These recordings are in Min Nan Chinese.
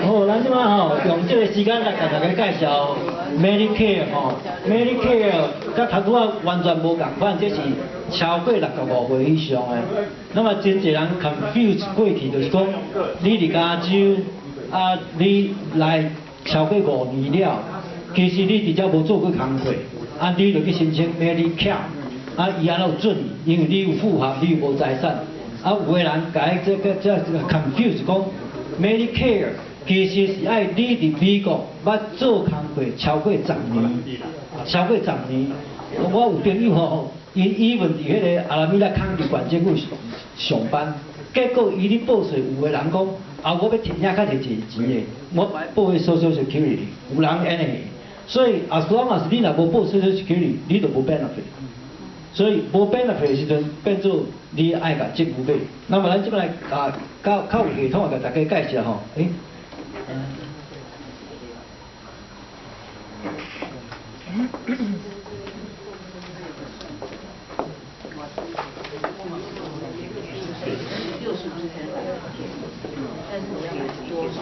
好，咱這擺吼用這個時間來共大家介紹 Medicare 吼，Medicare 佮頭拄仔完全無仝款，這是超過65歲以上的。那麼真濟人 confuse 過去，就是講你佇加州啊，你來超過5年了，其實你佇遮無做過工課，啊，你就去申請 Medicare，啊，伊按怎有准？因為你有符合，你有無財產。啊，有的人共伊這個 confuse 講 Medicare 其實是愛你佇美國捌做工課超過十年，超過十年。我有朋友吼，伊 even 佇彼個阿拉米達康帝縣政府上班，結果伊咧報稅，有的人講啊，我欲提遐較濟錢的，我愛報彼 Social Security，有人按呢。所以 as long as 你若無報 Social Security，你就無 benefit。所以無 benefit 的時陣，變做你愛共政府買。那麼咱這擺來啊，較較有系統的共大家介紹吼，欸。但是你要買多少？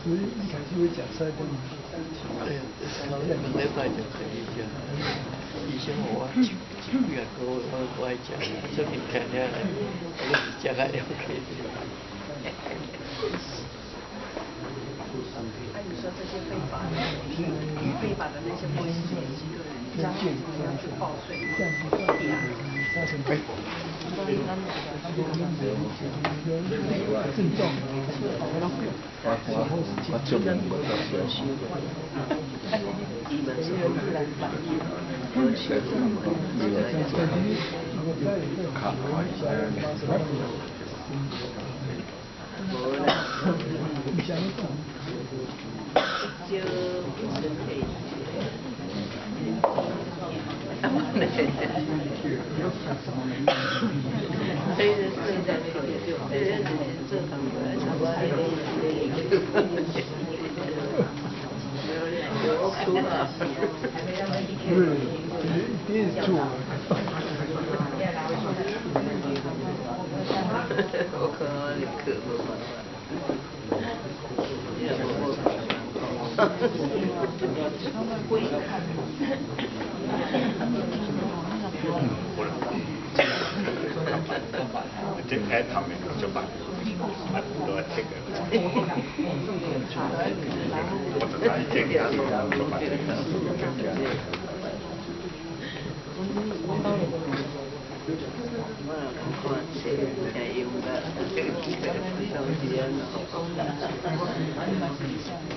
所以一開始會食菜的。對，兩禮拜就可以食。以前我一幾個月我愛食，所以看了我是食較了解。按你說這些非法的、非法的那些婚姻機構，將來要去報稅，對呀。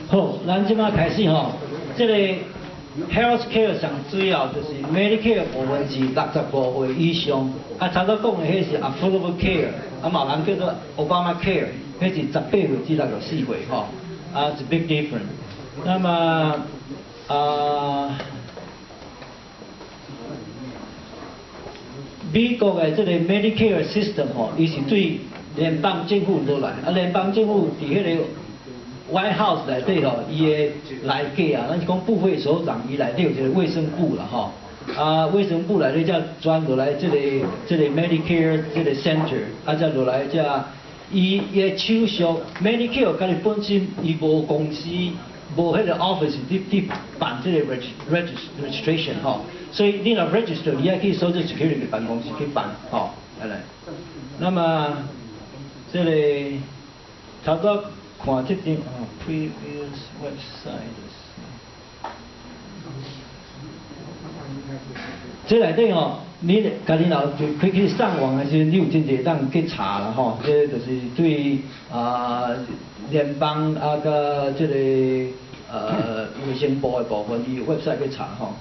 好，咱這擺開始吼，這個 health care 上主要就是 Medicare 部分是65歲以上，啊，頭拄講的彼是 Affordable Care，啊，嘛有人叫做 Obama Care，彼是18歲至64歲吼，啊，是 big difference。那麼啊，美國的這個 Medicare system 吼，伊是對聯邦政府落來，啊，聯邦政府佇彼個 White House 內底吼，伊的內閣啊，咱是講部會首長，伊內底有一個衛生部啦吼，啊，衛生部內底才轉落來這個 Medicare 這個 center，啊，才落來這，伊伊的手續 Medicare 家己本身伊無公司，無彼個 office 佇辦這個 registration 吼，所以你若 register，你愛去 Social Security 的辦公室去辦吼，來來。那麼這個頭拄看這張哦，previous website。這內底吼，你家己若就可以去上網的時陣，你有真濟會當去查啦吼。這就是對啊聯邦啊佮這個衛生部的部分，伊有 website 去查吼。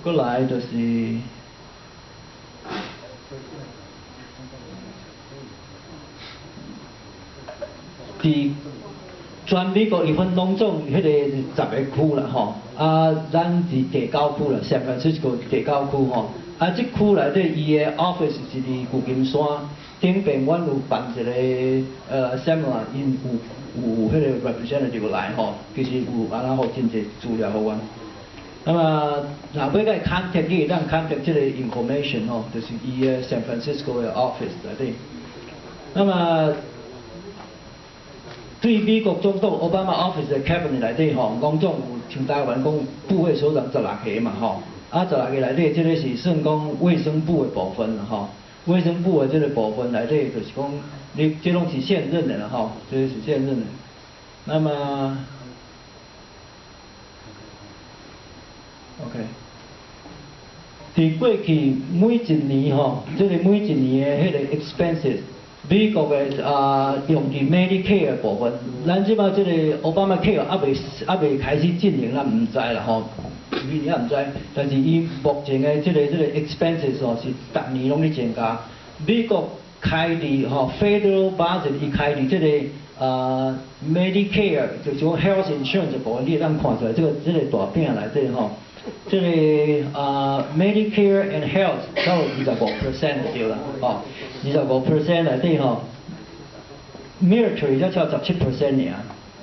過來就是，佇全美國伊分攏總彼個10個區啦吼，啊，咱佇第九區啦，San Francisco 第九區吼，啊，這區內底伊的 office 是佇舊金山，頂邊阮有辦一個seminar，𪜶有彼個 representative 來吼，其實有按怎予真濟資料予阮。那麼若欲共伊 contact，你會當 contact 這個 information 吼，就是伊的 San Francisco 的 office 內底。那麼對美國總統奧巴馬 office 的 cabinet 內底吼，攏總有像台灣講部會首長十六個嘛吼，啊十六個內底，這個是算講衛生部的部分啦吼，衛生部的這個部分內底就是講，你這攏是現任的啦吼，這個是現任的。那麼，OK，佇過去每一年吼，這個每一年的彼個 expenses。美國的啊，用佇 Medicare 的部分，咱這擺這個 Obamacare 猶未開始進行，咱毋知啦吼，明年也毋知。但是伊目前的這個 expenses 吼是逐年攏咧增加。美國開佇吼 Federal budget 伊開佇這個啊 Medicare 就是講 health insurance 的部分，你會當看出來這個大餅內底吼，這個啊 Medicare and health 差不多25% 就對啦，吼。25% 內底吼，military 才超17% 爾，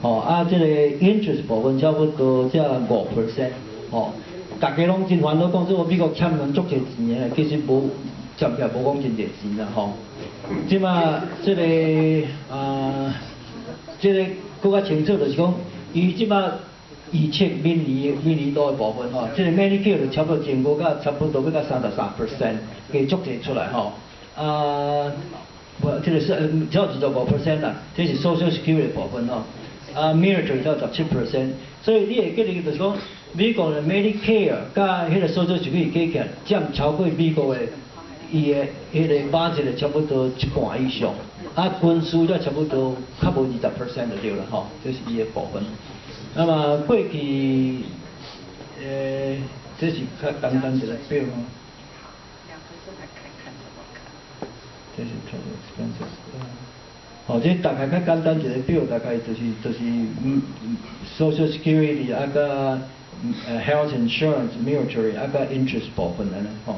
吼啊，這個 interest 部分差不多才5%，吼，大家攏真煩惱講說美國欠阮足濟錢的，其實無占起來無講真濟錢啦，吼。這馬這個啊，這個閣較清楚就是講，伊這馬預測明年度的部分吼，這個 Medicare 就差不多增加到差不多欲到33%，加足濟出來吼。啊，無，這個是超25% 啦，這是 Social Security 的部分吼。啊，Military 才17%，所以你會記得就是講，美國的 Medicare 佮彼個 Social Security 加起來，佔超過美國的伊的彼個 budget 的差不多一半以上。啊，軍事才差不多較無20% 就對啦吼，這是伊的部分。那麼過去，這是較簡單一個表。這是 total expenses。吼，這大概較簡單一個表，大概就是 Social Security 啊，佮 health insurance、military 啊，佮 interest 部分按呢吼。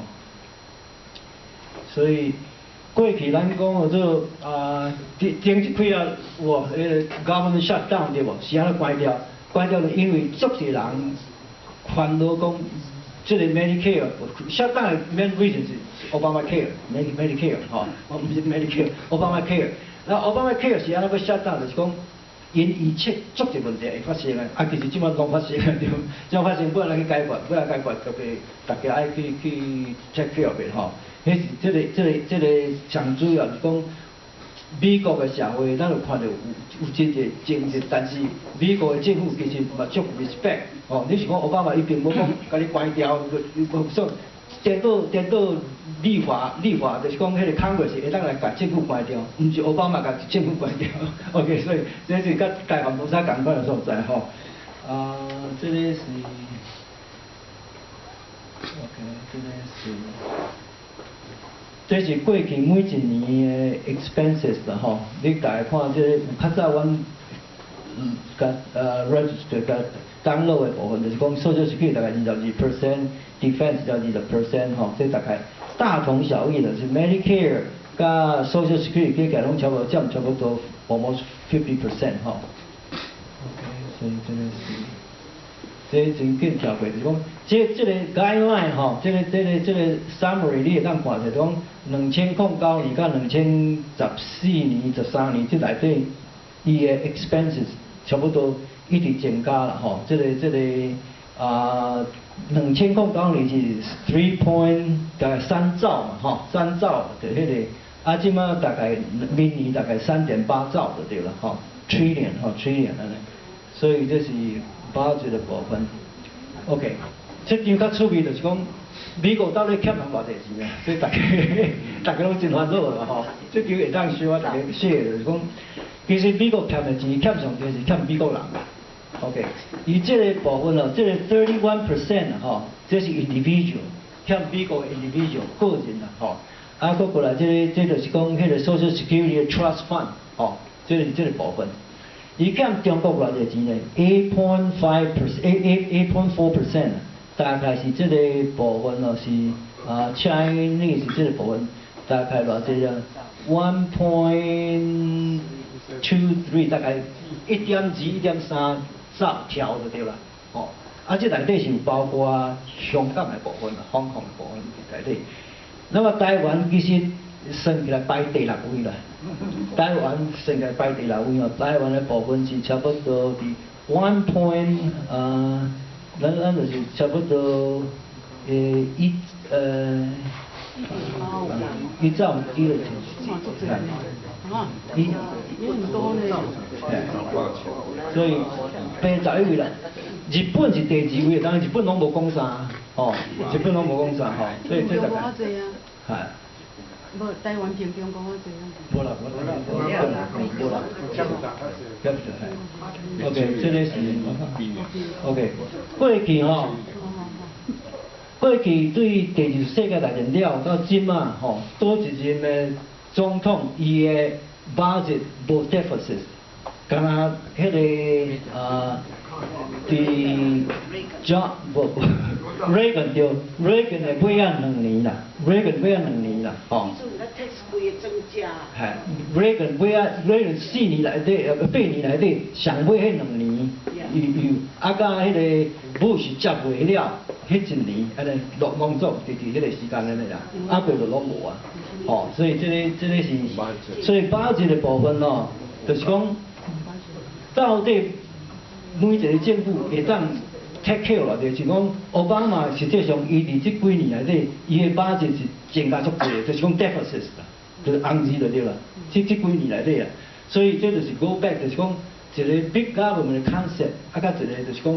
所以過去咱講叫做啊，前一幾啊有彼個 government shutdown 對無？是按怎關掉？關掉是因為足濟人煩惱講，這個 Medicare shutdown 的 main reason 是 Obamacare，Medicare 吼，毋是 Medicare，Obamacare。那 Obamacare 是按怎欲 shutdown，就是講，𪜶預測足濟問題會發生的，啊，其實這擺攏發生了對，這擺發生欲按怎去解決？欲按怎解決？特別大家愛去 take care of it 吼。彼是這個上主要是講美國的社會，咱有看著有真濟爭議，但是美國的政府其實嘛足 respect 吼。你是講奧巴馬伊並無講共你關掉，無說顛倒顛倒立法立法，就是講彼個 Congress 會當來共政府關掉，毋是奧巴馬共政府關掉。OK，所以這是佮台灣無啥仝款的所在吼。啊，這個是，OK，這個是。這是過去每一年的 expenses 啦吼，你大概看這個較早阮共register 共 download 的部分，就是講 Social Security 大概22%，Defense 才20% 吼，這大概大同小異的，是 Medicare 佮 Social Security 加起來攏差不多佔差不多 almost 50% 吼。OK，所以這個是。這真緊跳過，就是講，這個 guideline 吼，這個 summary 你會當看者講，2009年到2014年、13年這內底，伊的 expenses 差不多一直增加啦吼，這個啊，2009年是 three point 大概3兆嘛吼，三兆就彼個，啊，這馬大概明年大概3.8兆就對啦吼，trillion 吼 trillion 按呢，所以這是 budget 的部分。OK，這張較趣味就是講，美國到底欠人偌濟錢啊？所以大家攏真煩惱啦吼。這張會當小可大家寫就是講，其實美國欠的錢欠上濟是欠美國人。OK，伊這個部分哦，這個 31% 吼，這是 individual，欠美國 individual 個人啦吼。啊，閣過來這個，這就是講彼個 Social Security Trust Fund，吼，這個是這個部分。伊欠中國偌濟錢呢？8.5 percent，8.4%，大概是這個部分哦，是啊，Chinese 這個部分大概偌濟啊？1.23，大概1.2、1.3兆條就對啦，吼。啊，這內底是有包括香港的部分啦，香港的部分內底。那麼台灣其實算起來排第六位啦，台灣算起來排第六位哦，台灣的部分是差不多佇 one point 啊，咱就是差不多一兆一個一，所以排11位啦。日本是第二位，當然日本攏無講啥，吼，日本攏無講啥，吼，所以這大概，係。無台灣平中國較濟啊。無啦無啦無啦無啦，OK，這個是 OK。過去吼，過去對第二次世界大戰了到這馬吼，佗一任的總統伊的 budget 無 deficit，敢若彼個啊，佇 John 無 Reagan 對，Reagan 的尾仔兩年啦，Reagan 尾仔兩年啦，吼。係，Reagan 尾仔 Reagan 4年內底，8年內底，上尾彼兩年，伊有啊，佮彼個 Bush 接袂了，彼一年按呢攏攏總佇彼個時間按呢啦，啊過就攏無啊，吼，所以這個是，所以 budget 的部分哦，就是講到底每一個政府會當 take care 偌濟，像講奧巴馬實際上伊佇這幾年內底，伊的 budget 是增加足濟，就是講 deficit 啦，就是紅字就對啦。這幾年內底啊，所以這就是 go back，就是講一個 big government 的 concept，啊，佮一個就是講，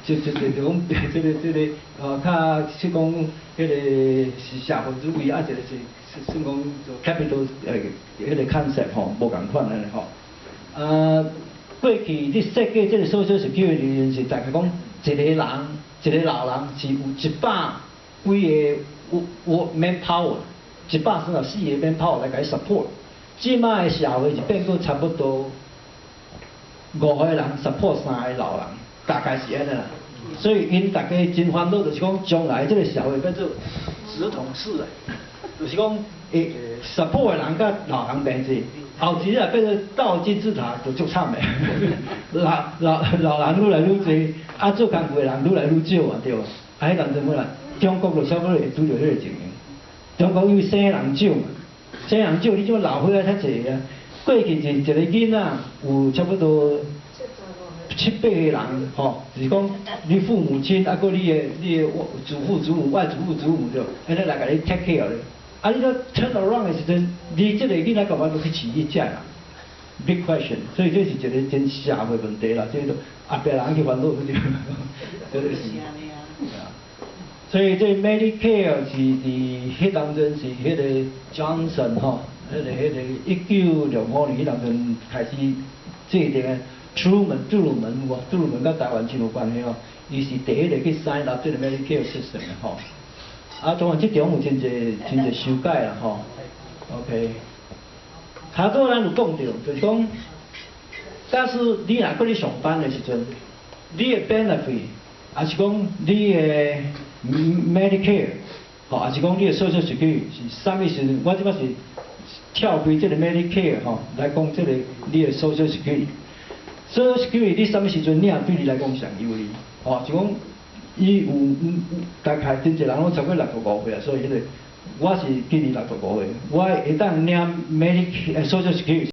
就講這個較是講彼個是社會主義，啊，一個是算講做 capital 彼個 concept 吼，無仝款按呢吼。啊，過去你設計這個 social security 是大概講一個人，一個老人是有一百幾個我 man power，134個 man power 來共伊 support。這馬的社會是變過差不多五個人 support 三個老人，大概是按呢啦。所以𪜶大家真煩惱，就是講將來這個社會變做直筒式的，就是講會 support 的人佮老人變濟，後一日變做倒金字塔就足慘的，老人愈來愈濟，啊做工課的人愈來愈少啊，對無？啊彼當陣欲啦，中國就差不多會拄著彼個情形。中國因為生人少嘛，生人少，你這老歲仔較濟啊。過去是一個囡仔有差不多七八個人，吼，就是講你父母親，啊，閣你的祖父祖母、外祖父祖母對，按呢來共你 take care 咧。啊，你說 turn around 的時陣，你這個囡仔幹嘛都去飼彼隻人？Big question，所以這是一個真社會問題啦，這個後壁人去煩惱，這個是。所以這 Medicare 是佇彼當陣是彼個 Johnson 吼，彼個1965年彼當陣開始制定的。Truman 杜魯門有無？杜魯門佮台灣真有關係哦。伊是第一個去 sign up 這個 Medicare system 的吼。啊，當然這中有真濟真濟修改啦吼。OK，頭拄咱有講著，就是講，假使你若閣咧上班的時陣，你的 benefit，抑是講你的 Medicare，吼，抑是講你的 Social Security 是啥物時陣？我這擺是跳開這個 Medicare 吼，來講這個你的 Social Security。Social Security 你啥物時陣領對你來講上有利？吼，就講伊有大概真濟人攏超過65歲啊，所以彼個我是今年65歲，我會當領 Medicare Social Security。